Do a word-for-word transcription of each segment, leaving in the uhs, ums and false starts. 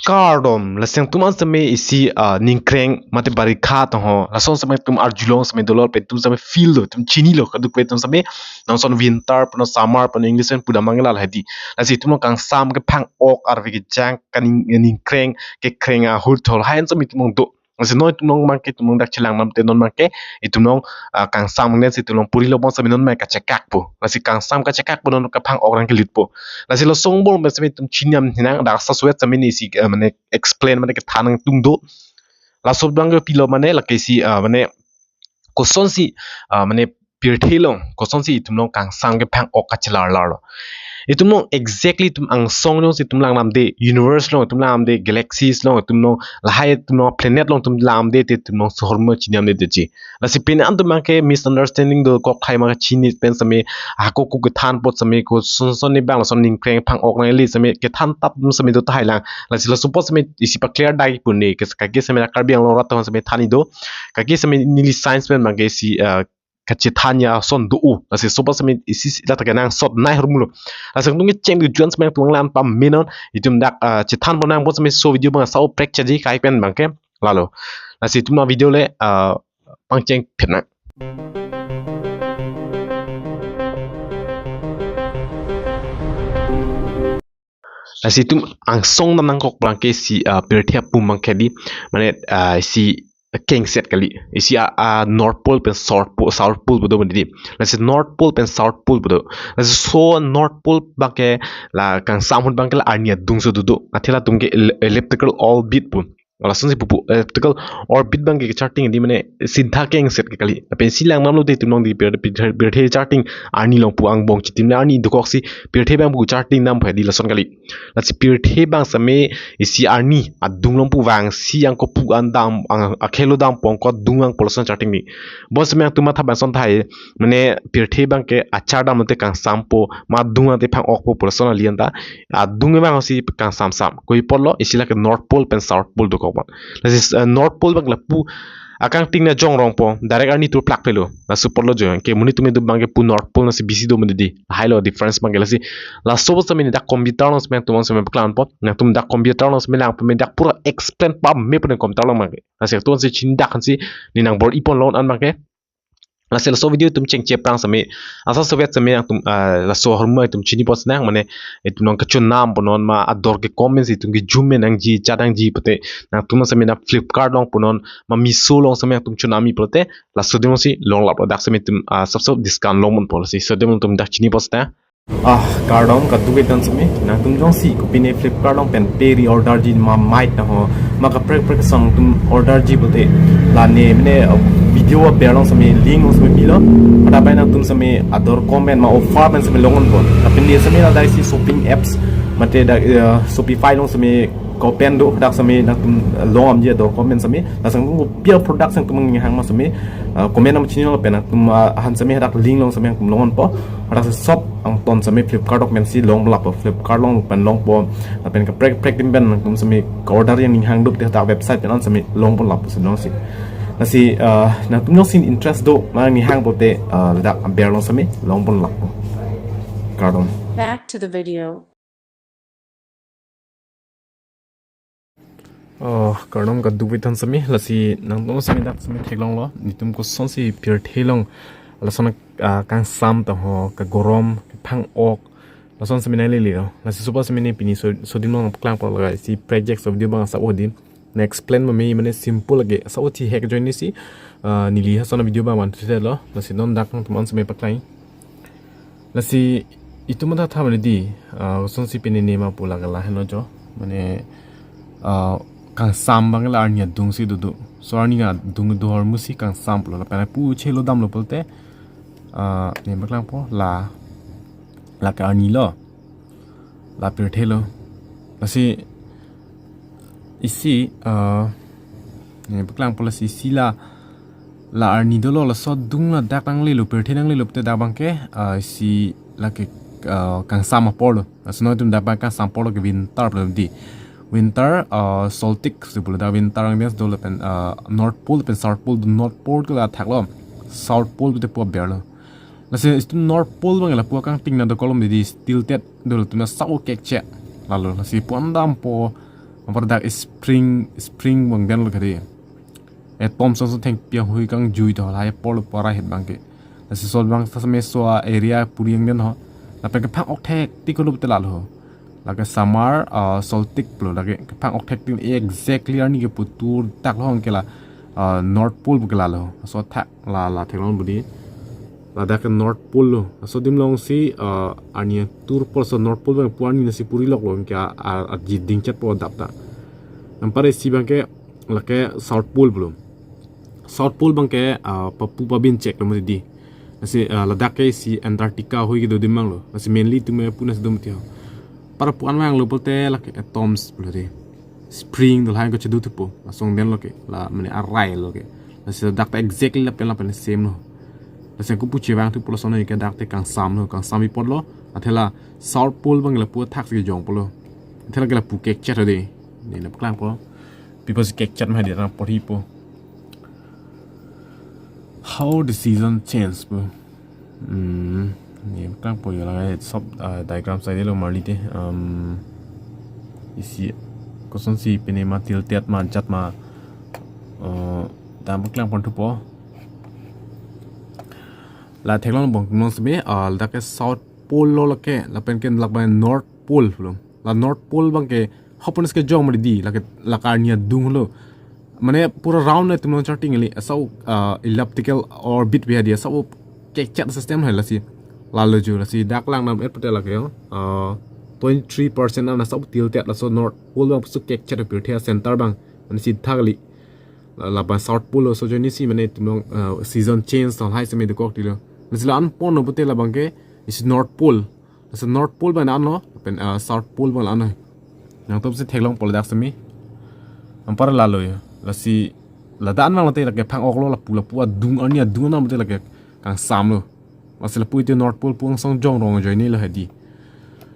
Kardom, lasi nangtum an sitame isi, ah, ningkreng mate barikha tong ho. Lason sitame nangtum arjulong sitame dolo, pen nangtum sitame feel lo, nangtum chinilo, kadokave atum sitame, nangson winter punon summer punon English pen pudam abang la hedi. Lasi itum along kangsam kephang-ok arve kejang kaning ningkreng kekreng ahut thol hain sitame itum along do. Lasi non itum along abangke itum along dak chelang namte non abangke itum along, ah, kangsam nang si itum along puri lo bong sitame non abang kachekakpo. Lasi kangsam kachekakpo non kaphang-ok nang kelutpo. Lasi lason angbong pen sitame itum chinam hinang dak sa suet sitame ne isi, eh, mane explain mane kethan nangtum do. Laso abangke pilo mane lake isi, ah, mane kosonsi, ah, mane pirthe along kosonsi itum along kangsam kephang-ok kachelar lar lo. Itum along exactly itum angsong alongsi itum lang namde, universe along itum lang namde, galaxies along itum along, lahai itum along planet along itum lang namde te itum along sohor mo chinam de chi. Lasi pini an atum abangke misunderstanding dokok thai ma kachini pen sitame hako ko kethan apot sitame koson son ne abang lason ningkreng phang-ok nangli sitame kethan tap sitame do tahai lang. Lasi laso apot sitame isi pa-clear dai pu ne ke kake sitame Karbi Anglong arat atum sitame than-i do. Kake sitame neli science pen abangke isi, ah, kachethan ason do-o. Lasi laso apot sitame isi isi la ta kenangsot nai hormulo. Lasi nangtum kecheng du juan sitame nangtum lang pamenon itum dak, ah, chethan pon nang apot sitame laso video abang sa-o prek chaji kai pen abangke lalo. Lasi itum avideo le, ah, pangcheng phet nang. Lasi itum angsong dam nangkok abangke isi, ah, pirthe apum abangke di, mane, ah, isi kengset kali. Isi, ah, ah, North Pole pen South Pole, South Pole pu do mane di. Lasi North Pole pen South Pole pu do. Lasi laso North Pole abangke la kangsam ahut abangke la arni adung si dodo. Athe latum ke el-, elliptical orbit pu. Lasonsi pupo, eh, elliptical orbit abangke kecharting di mane sintha kengset ke kali. Lapen isi lang namlo te itum along di pir-, pir-, pirthe charting arni along pu angbong chitim le arni dokoksi pirthe abang pu charting nam phai di lason kali. Lasi pirthe abang sitame isi arni adung along pu vangsi angko pu an dam ang akhelo dampo angko adung vangpo lason charting di. Bonsitame nangtum matha bang son tahai mane pirthe abangke achar damlote kangsampo, ma adung ante phang-okpo pu lason ali anta. Adung abangsi kangsamsam. Koi apotlo, isi lake North Pole pen South Pole dokok abang. Lasi, eh, North Pole abang lapu akangting na jongrongpo, direct arni turplak phelo. Laso apotlo jo, ke monit atum do abangke pu North Pole nangsi bisi do mane di. Lahai lo difference abangke lasi. Laso apot sitame ne dak computer along sitame nangtum sitame paklangpo. Nangtum dak computer along sitame lang pame dak pura explain pame pu ne computer along abangke. Lasi nangtum si chindak si ne nang bor-i pon lo an abangke. Lasi laso video itum chengche aphrang sitame, asa soviet sitame nangtum, ah, laso ahormu itum chini pon sinang, mane itum nang kachonam punon ma ador ke comments itum ke jume nangji, cha nangji pute, nangtum sitame na Flipkart along punon ma Meesho along sitame nangtum chonam-i pulote, laso adim alongsi longlap lo dak sitame itum, ah, sap sap discount long ponpo, lasi laso adim along itum dak chini pon sinang. Ah, kardom kadokave atum sitame, nangtum jongsi kopine Flipkart along pen pe re-order ji ma mic na ho, ma kaprek kaprek asong nangtum order ji pute, la ne mane, uh, video aber along sitame link along sitame pilo, hadak pen nangtum sitame ador comment ma offer pen sitame long ponpo. Lapen ne sitame la dak isi shopping apps, mate dak, uh, Shopify along sitame ko-open do, hadak sitame nangtum, uh, long damji ador comment sitame, lason nangtum kopi a-product nangtum ninghang ma sitame, uh, comment nang chinilo pen nangtum, uh, ahan sitame hadak link along sitame nangtum long ponpo. Hadak si shop angton sitame Flipkart along pensi long ponlappo, Flipkart along pen longpo, lapen kaprek kaprek adim pen nangtum sitame ka-order yang ninghang dopte hadak website pen an sitame long ponlappo si longsi. Lasi, ah, nangtum jongsi interest do, ma ninghang pute, ah, ladak aber along sitame long ponlappo. Kardom. Back to the video. Oh, kardom kadokave atum sitame, lasi nangtum sitame dak sitame theklonglo, netum kosonsi pirthe along lason, ah, kangsam tong ho, kagorom, kaphang-ok, lason sitame nanglele lo. Lasi laso apot sitame ne pini so, laso adim along paklangpo, laga isi project laso video abang sa-o di. Ne explain ma me mane simple lake, sa-o thi hek join ni si, ah, neli lason video abang van thudetlo. Lasi non dak nangtum an sitame paklang. Lasi itum matha tha mane di, ah, kosonsi pini ne ma pu laga lahenlo jo. Mane, ah, kangsam abang la arni adung si dodo. So arni adung do ahormu si kangsam pulo, lapen pu chelo damlo pulote, ah, ne paklangpo la, lake arni lo. La pirthe lo. Lasi isi, ah, ne paklangpo lasi isi la, la arni dolo, laso adung ladak nanglelo, pirthe nanglelo pute dak abangke, ah, isi lake, ah, kangsam apor lo. Laso non itum dak abang kangsam apor lo ke winter pulo di. Winter, ah, Celtic si pulo, dak winter ang bias dolo pen, ah, North Pole pen South Pole, North Pole ke la thaklo. South Pole pute pu aber lo. Lasi itum North Pole abang lapu akangting na dokok lo mane di, tilted dolo, itum na sa-o kekche. Lalo lasi pu an dampo, Apar dak spring, spring abang denlo kali. Atom ason ason thengpi ahui kangjui do lahai apor lo pu arai het abangke. Lasi laso abang setame laso area puri angden ho. Lapen kephang-ok thektik lo pute lalo. Lake summer, ah, solstice pulo, lake kephang-ok thektik exactly arni kepu tur dak lo hong ke la, ah, North Pole pu ke lalo. Laso athak la, la theklong budi. Ladak ke North Pole lo. Laso adim alongsi, ah, arni tur apor laso North Pole abang pu arni nasi puri loklo ke a, a, a ji dingchet po adap ta. Anpar isi abangke lake South Pole pulo. South Pole abangke, ah, papu pabin chek lo mati di. Lasi, ah, ladak ke isi Antarctica ahui kedo adim abang lo. Lasi mainly itum apu nasi do mati ho. Para pu an vanglo pulote lake atoms pulo di. Spring do lahai ko chedu thupo. Lason denlo ke. La mane arai lo ke. Lasi ladak ta exactly lapen lapen same lo. Lasi ako pu chevang thupo lason ke dak te kangsam lo. Kangsam pi apot lo. Athe la South Pole abang lapu athak si jong pulo. Athe la ke lapu kekchet di. Ne nangpaklangpo. Pi apotsi kekchet ma di nangporhipo. How the season change pu. Hmm. Ne paklangpo yo lake sob, ah, diagram side lo marli te. Um, isi kosonsi pine ma tiltet ma jat ma. Uh, dam paklangpon thupo. La theklong bong non sebe, ah, ladak ke South Pole lo lake, lapen ke lak abang North Pole lo. La North Pole abangke, hopon ke jong mati di, lake, lake arni adung lo. Mane pura round na itum along charting li, laso, ah, elliptical orbit bi hadi, laso kekchet system hai lasi. Lalo jo, lasi dak lang nam et pute lake yo. Ah, twenty-three percent na laso tiltet laso North Pole abang pusu kekchet pirthe center abang. Mane si thak li. La, la abang South Pole lo, laso ajoine si mane itum along, ah, season change tong lahai seme dokok tilo. Lasi la anpon lo pute la abangke, isi North Pole. Lasi North Pole abang anlo, pen, ah, South Pole abang anlo. Nangtum si theklongpo ladak seme. Anpar lalo yo. Lasi ladak an vanglo te lake phang-ok lo lapu lapu adung arni adung an vanglo te lake kangsam lo. Lasi lapu itum North Pole pu angsong jong rong ajoine lo hadi.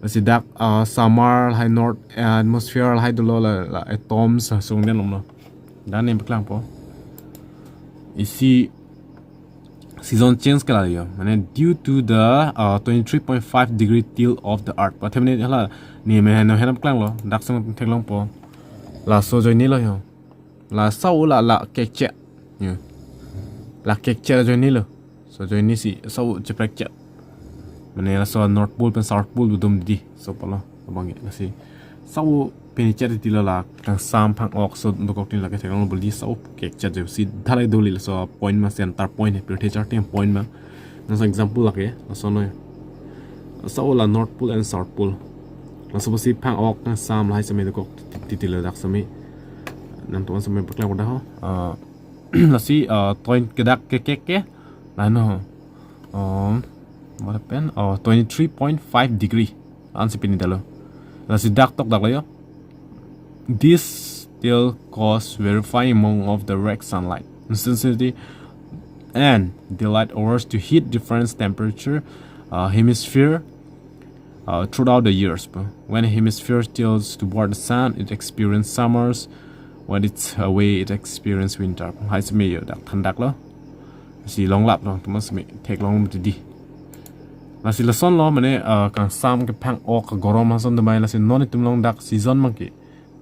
Lasi dak, ah, summer lahai north, ah, atmosphere lahai dolo la, la atoms sung den lom lo. Dan ne paklangpo. Isi season change ke la yo. Mane due to the, uh, twenty-three point five degree tilt of the earth. Pathe mane hala ne me heno henam klanglo. Dak sang theklongpo. Laso ajoine lo yo. Laso la la kekchet. Yo. La kekchet ajoine lo. Laso ajoine si laso cheprekchet. Mane laso North Pole pen South Pole dum di. Laso pulo. Abang ya lasi. Laso pini chat ti la la kangsam phang-ok laso dokok tin lake theklong buli laso kekchet jo si dalai doli laso point ma center point he pirthe charting point ma. Laso example lake laso noi. Laso la North Pole and South Pole. Laso si phang-ok kangsam lahai seme dokok ti ti la dak seme. Nangtum an seme paklang udah ho. Ah, lasi, ah, point kedak ke ke ke. Lano. Um, what happened? Oh, twenty-three point five degree. Ansi pini dalo. Lasi dak tok dak lo yo. This still cause very fine amount of direct sunlight intensity and daylight hours to heat different temperature, uh, hemisphere, uh, throughout the years. When a hemisphere tilts toward the sun, it experiences summers. When it's away, it experiences winter. Lahai seme yo dak thandak lo. Si longlap lo, teman seme theklong mati di. Lasi lason lo, mane, uh, kangsam kephang-ok kagorom ason damai lasi non itum along dak season abangke.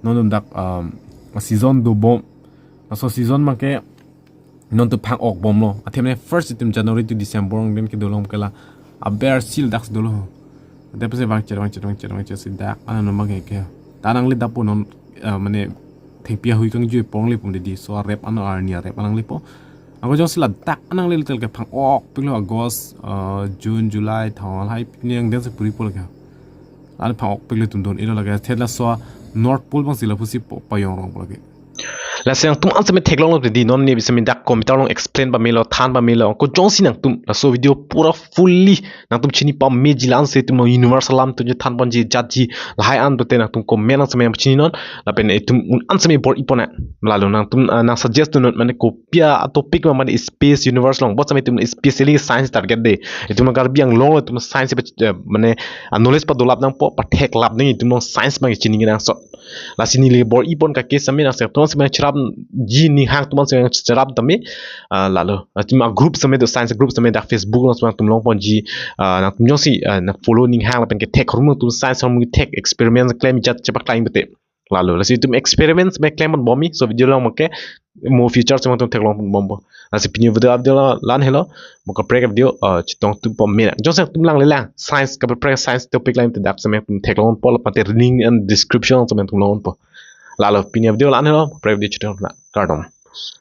Non itum dak, um, season dobom. Laso season abangke non itum phang-ok bomlo. Athe mane first itum January to December ang den kedo along ke la aber sil dak dolo. Ante pese vangchet, vangchet, vangchet, vangchet si dak an non abangke ke. Ta nangli dapo non, eh, mane thengpi ahui kangjui pongle pum di laso arep ano arni arep nangli po. Ako jongsi ladak nangli tel kephang-ok piklo August, eh, June, July, thong lahai pini ang den si puri po lake. Ladak phang-ok piklo itum don ilo lake. Athe laso North Pole abang si lapusi po payong rong po lake. Lasi nangtum an seme theklong lo di non ne bisemi dak computer along explain pamelo, than pamelo. Ako jongsi nangtum laso video pura fully nangtum chini pameji la-an si itum universe alam atum chethan ponji jatji lahai an pute nangtum comment nang seme chininon. Lapen itum un an seme bor-i pon na. Lalo nangtum, ah, nang suggest dunnon mane kopi atopic ma mane space universe along. Bot seme itum specially science target de. Itum Karbi Anglong lo itum science, eh, mane, ah, knowledge padolap nangpo, patheklap nang itum along science abang chini nangsot. Lasi neli bor-i pon kake seme nang sek tuan seme cherapji ning hang tuan seme cherap tame, ah, lalo. Ah, itum agroup seme do science group seme dak Facebook along seme nangtum long ponji, ah, nangtum jongsi, ah, nang follow ning hang lapen kethek hormu tum science hormu kethek experiment klem jat chepaklangji pute. Lalo, lasi itum experiment me klem bomji, so video along mo ke mo future si mo itum theklong bompo. Lasi pini video update la-an helo, mo kaprek video uh, chetong tu pom mena. Jongsi itum lang lelang science, kaprek science topic lang te dak si me itum theklongpo, lapen te link and description si me itum longpo. Lalo pini video la-an helo, kaprek video chetong la, kardom.